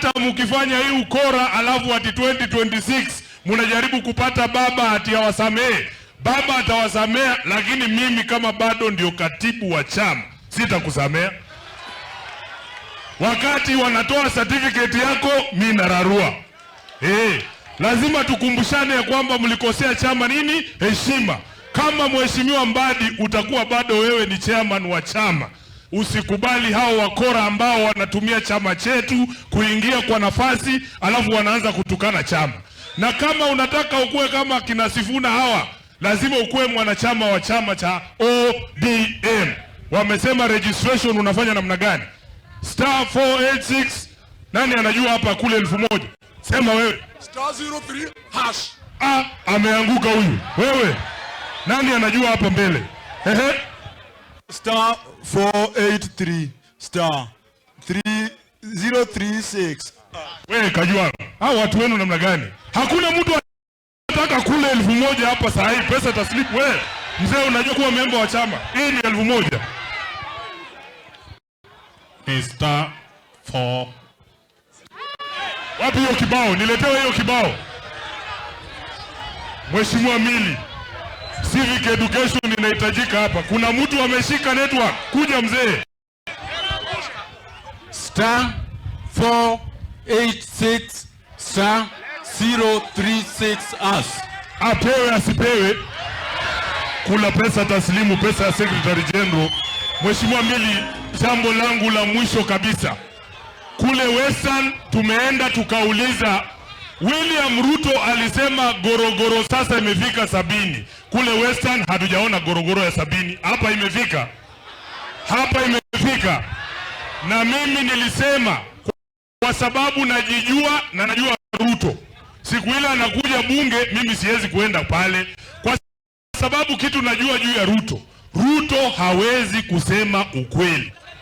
Hata mkifanya hii ukora alafu ati 2026 mnajaribu kupata baba ati awasamehe, baba atawasamea, lakini mimi kama bado ndio katibu wa chama sitakusamea. Wakati wanatoa certificate yako, mi nararua. Lazima tukumbushane ya kwamba mlikosea chama nini? Heshima. Kama Mheshimiwa Mbadi utakuwa bado wewe ni chairman wa chama, usikubali hao wakora ambao wanatumia chama chetu kuingia kwa nafasi alafu wanaanza kutukana chama. Na kama unataka ukuwe kama kina Sifuna hawa, lazima ukuwe mwanachama wa chama cha ODM. Wamesema registration unafanya namna gani? *486. Nani anajua hapa kule 1000? Sema wewe. *03#. Ah, ameanguka huyu. Wewe nani anajua hapa mbele? Ehe. *483 *3036. Wewe kajua hao watu wenu namna gani? Hakuna mtu anataka kule 1000 hapa saa hii, pesa taslimu. Wewe mzee, unajua kuwa memba wa chama, hii ni 1000. Ni *4. Wapi hiyo kibao? Niletewe hiyo kibao. Mheshimiwa Mili, civic education inahitajika hapa. Kuna mtu ameshika network. Kuja mzee. *486 *036#. Apewe asipewe, kula pesa taslimu, pesa ya Secretary General. Mheshimiwa Mili, jambo langu la mwisho kabisa, kule Western tumeenda tukauliza, William Ruto alisema gorogoro sasa imefika 70. Kule Western hatujaona gorogoro ya 70, hapa imefika, hapa imefika. Na mimi nilisema kwa sababu najijua na najua Ruto, siku ile anakuja bunge, mimi siwezi kuenda pale kwa sababu kitu najua juu ya Ruto, Ruto hawezi kusema ukweli.